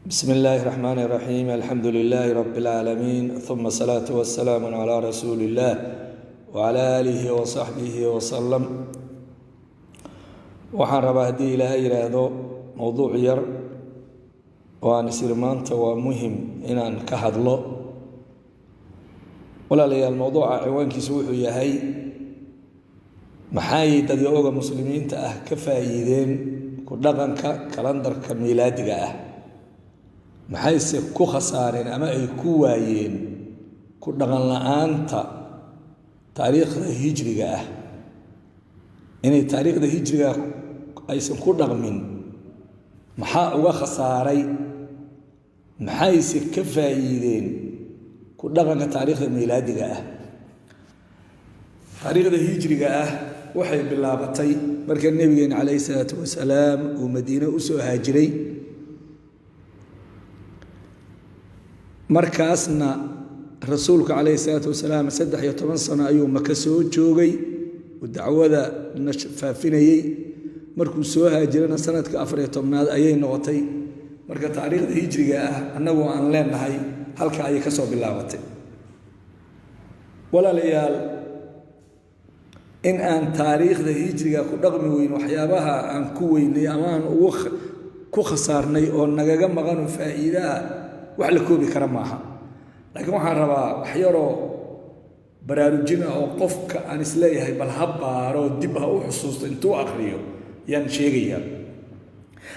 بسم الله الرحمن الرحيم، الحمد لله رب العالمين، ثم الصلاة والسلام على رسول الله وعلى آله وصحبه وسلم. Waxaan rabaa, haddii Ilaahay yidhaahdo, mowduuc yar oo aan isiri maanta waa muhim inaan ka hadlo. Walaalayaal, mowduuca ciwaankiisu wuxuu yahay: maxay dadyooga muslimiinta ah ka faa'iideen ku dhaqanka kalandarka miilaadiga ah, maxayse ku khasaareen ama ay ku waayeen ku dhaqan la-aanta taariikhda hijriga ah? Inay taariikhda hijriga aysan ku dhaqmin maxaa uga khasaaray, maxayse ka faa'iideen ku dhaqanka taariikhda miilaadiga ah? Taariikhda hijriga ah waxay bilaabatay marka Nebigeena calayhi salaatu wasalaam uu Madiine usoo haajiray. Markaasna Rasuulka calayhi salaatu wasalaam 13 sano ayuu Maka soo joogay uu dacwada faafinayey. Markuu soo haajirana sanadka 14aad ayay noqotay. Marka taariikhda hijriga ah annagu aan leenahay halka ayay ka soo bilaabatay. Walaalayaal, in aan taariikhda hijriga ku dhaqmi weyn, waxyaabaha aan ku weynay ama aan ugu ku khasaarnay oo nagaga maqano faa'iidaha wax la koobi kara maaha. Laakiin waxaan rabaa wax yaroo baraarujina oo qofka aan isleeyahay bal ha baaro, dib ha u xusuusto intuu akriyo yaan sheegayaa.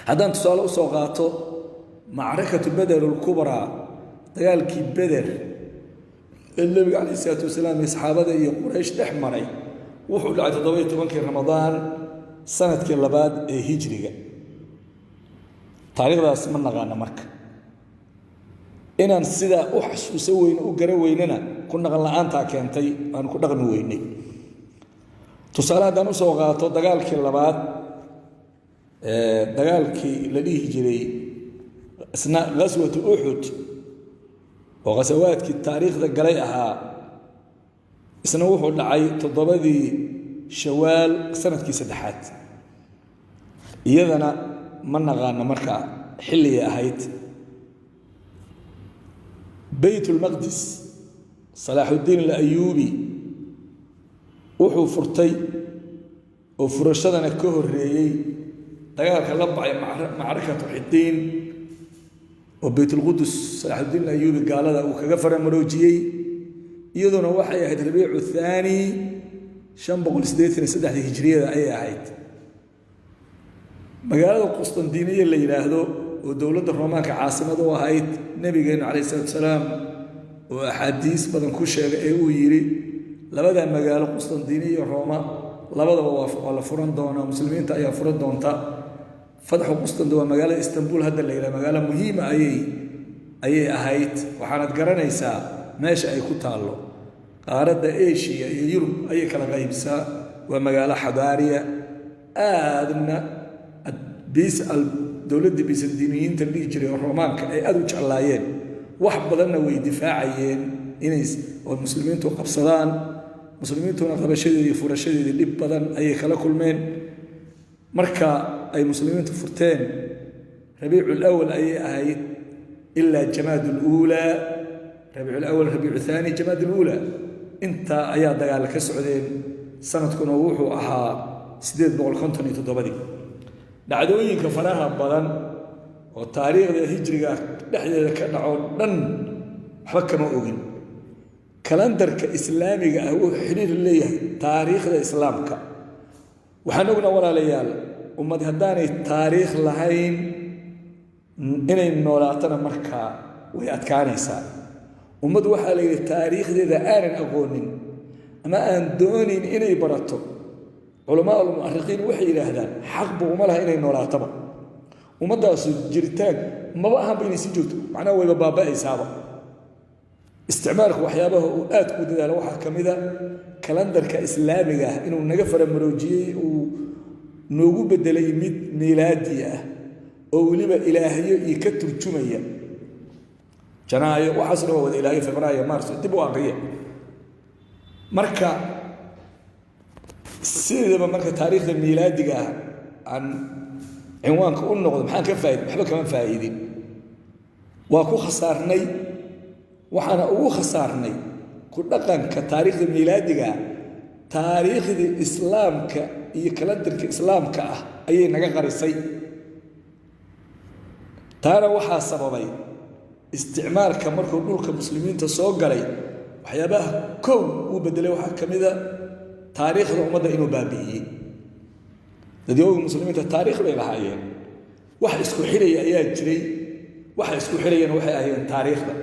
Haddaan tusaale usoo qaato macrakatu Beder alkubraa, dagaalkii Beder ee Nebiga calayh isalaatu wasalaam iyo saxaabada iyo Quraysh dhex maray, wuxuu dhacay 17kii Ramadaan, sanadkii labaad ee hijriga. Taariikhdaas ma naqaano. Marka inaan sidaa u xasuuso weyne, u gara weynana, ku dhaqan la-aantaa keentay aan ku dhaqmi weynay. Tusaale haddaan usoo qaato dagaalkii labaad, dagaalkii la dhihi jiray isna ghaswatu Uxud oo khasawaadkii taariikhda galay ahaa, isna wuxuu dhacay 7dii Shawaal, sanadkii saddexaad. Iyadana ma naqaano marka xilligay ahayd. Bayt Ulmaqdis, Salaaxuddiin Alayuubi wuxuu furtay oo furashadana ka horreeyey dagaalka la baxay macrakatu Xidiin, oo Baytulqudus Salaaxuddiin Alayuubi gaalada uu kaga faramaroojiyey. Iyaduna waxay ahayd Rabiicu Thaani, 583dii hijriyada ayay ahayd. Magaalada Qustandiniya la yidhaahdo oo dowladda Roomaanka caasimad u ahayd, Nabigeenu calayh isalatu salaam oo axaadiis badan ku sheegay ee uu yidhi labada magaalo, Qustandiniya iyo Rooma, labadaba waa la furan doonaa, muslimiinta ayaa furan doonta. Fatxu Qustandi waa magaalada Istanbul hadda la yidhaha, magaalo muhiima ayay ahayd. Waxaanad garanaysaa meesha ay ku taallo, qaaradda Asia iyo Yurub ayay kala qaybisaa. Waa magaalo xadaariya aadna dowladdii Bisandiniyiinta la dhihi jiray oo Roomaanka ay aada u jeclaayeen. Wax badanna way difaacayeen inay oo muslimiintu qabsadaan. Muslimiintuna qabashadeedii, furashadeedii dhib badan ayay kala kulmeen. Marka ay muslimiintu furteen Rabiicu Lawal ayay ahayd ilaa Jamaad Luulaa, Rabiicu Lawal, Rabiicu Thaani, Jamaad Luulaa, intaa ayaa dagaal ka socdeen. Sanadkuna wuxuu ahaa 857dii. Dhacdooyinka faraha badan oo taariikhda hijriga dhexdeeda ka dhaco dhan waxba kama ogin. Kalandarka islaamiga ah wuxuu xiriir leeyahay taariikhda islaamka. Waxaan ognaa, walaalayaal, ummad haddaanay taariikh lahayn inay noolaatana markaa way adkaanaysaa. Ummad waxaa la yidhi taariikhdeeda aanan aqoonin ama aan doonayn inay barato, culamaa almu'arikiin waxay yidhaahdaan xaqba uma laha inay noolaataba. Ummaddaasu jiritaan maba ahanba inay sii joogto, macnaha wayba baaba'aysaaba. Isticmaalku waxyaabaha uu aad ku dadaalo waxaa ka mida kalandarka islaamiga ah inuu naga faramaroojiyey, uu noogu bedelay mid miilaadi ah oo weliba ilaahyo iyo ka turjumaya Janaayo. Waxaas dhan waa wada ilaahyo, Febraayo, Maarso, dib u aqriya. Marka sideedaba, marka taariikhda miilaadiga ah aan cinwaanka u noqdo, maxaan ka faaid? Waxba kama faa'iidin. Waa ku khasaarnay, waxaana ugu khasaarnay ku dhaqanka taariikhda miilaadiga. Taariikhdii islaamka iyo kalandarka islaamka ah ayay naga qarisay. Taana waxaa sababay isticmaalka markuu dhulka muslimiinta soo galay. Waxyaabaha kow uu bedelay waxaa ka mid a taariikhda ummadda inuu baabi'iyey. Dadyooga muslimiinta taariikh bay lahaayeen, wax isku xiraya ayaa jiray. Waxa isku xirayana waxay ahaayeen taariikhda.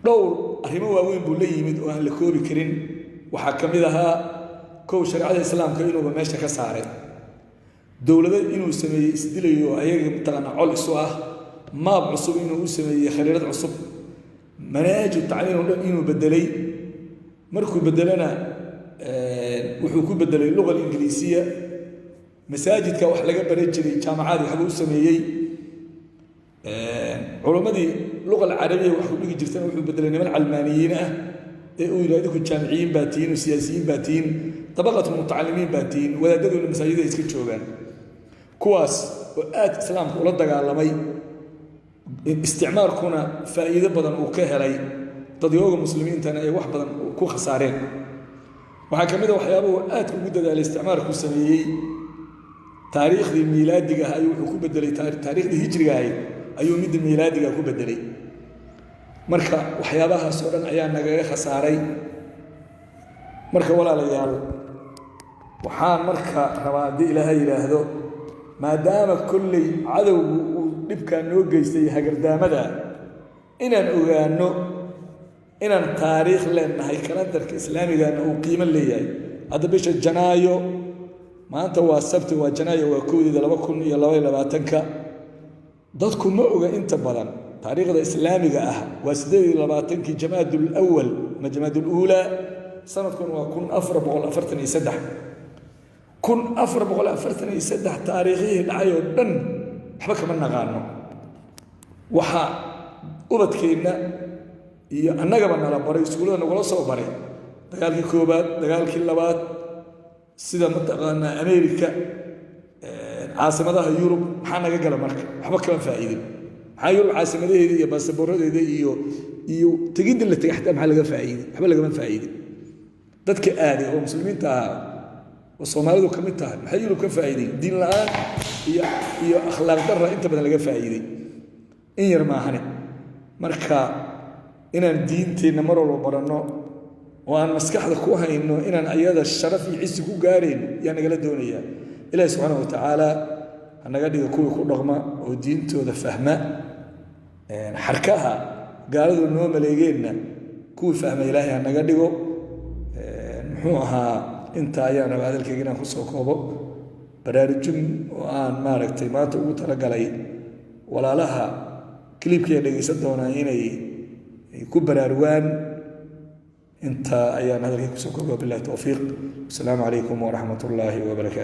Dhowr arrimo waaweyn buu la yimid oo aan la koobi karin. Waxaa ka mid ahaa, kow, shareecada islaamka inuuba meesha ka saaray, dowlado inuu sameeyey isdilayo ayaga mataqaanaa col isu ah, maab cusub inuu u sameeyey, khariirad cusub, manaahiju tacliin oo dhan inuu bedelay. Markuu bedelana wuxuu ku bedelay luga ingiliisiya. Masaajidka wax laga baran jiray jaamacaad waxbuu u sameeyey. Culammadii luga alcarabiya wax ku dhigi jirtana wuxuu bedelay niman calmaaniyiin ah ee uu yidhi, adinku jaamiciyiin baa tihiin oo siyaasiyiin baa tihiin, dabaqatu mutacalimiin baa tihiin, wadaadaduna masaajida iska joogaan. Kuwaas oo aad islaamka ula dagaalamay, isticmaalkuna faa'iido badan uu ka helay, dadyooga muslimiintana ay wax badan ku khasaareen. Waxaa ka mid a waxyaabuhu aadka ugu dadaalay isticmaalku sameeyey, taariikhdii miilaadiga ah ayuu wuxuu ku bedelay, taariikhdii hijriga ahayd ayuu midda miilaadiga ku bedelay. Marka waxyaabahaas oo dhan ayaa nagaga khasaaray. Marka walaalayaal, waxaan marka rabaa, haddii Ilaahay yidhaahdo, maadaama kolley cadowgu uu dhibkaa noo geystay hagardaamada, inaan ogaano inaan taariikh leenahay, kalandarka islaamigana uu qiimo leeyahay. Hadda bisha Janaayo, maanta waa Sabti, waa Janaayo, waa 1deeda 2022-ka. Dadku ma oga inta badan taariikhda islaamiga ah. Waa 28-kii Jamaadul Awal ama Jamaadul Uulaa, sanadkuna waa 1443. 1443 taariikhihii dhacay oo dhan waxba kama naqaano. Waxaa ubadkeenna iyo annagaba nala baray, iskuullada nagula soo baray, dagaalkii koobaad, dagaalkii labaad, sida mataqaanaa America, caasimadaha Yurub. Maxaa naga gala marka? Waxba kama faa'iidin. Maxaa Yurub caasimadaheeda iyo baasaboorradeeda iyo tegidda la tegay xataa maxaa laga faa'iidin? Waxba lagama faa'iidin. Dadka aaday oo muslimiinta ahaa oo Soomaalidu ka mid tahay, maxay Yurub ka faa'iiday? Diin la'aan iyo akhlaaq darra inta badan laga faa'iiday, in yar maahane. Marka inaan diinteenna mar walba baranno oo aan maskaxda ku hayno inaan ayada sharaf iyo cisi ku gaarayno yaa nagala doonayaa. Ilahi subxaana wa tacaala ha naga dhiga kuwii ku dhaqma oo diintooda fahma, xarkaha gaaladu noo maleegeenna kuwii fahma Ilaahay ha naga dhigo. Muxuu ahaa, intaa ayaan rabaa hadalkayga inaan kusoo koobo. Baraarujin oo aan maaragtay maanta ugu talagalay walaalaha clipkii ay dhegaysan doonaan inay ku baraarugaan, intaa ayaan hadalkay kusoo koobo. Billahi towfiiq, wasalaamu calaykum waraxmat ullaahi wabarakaatu.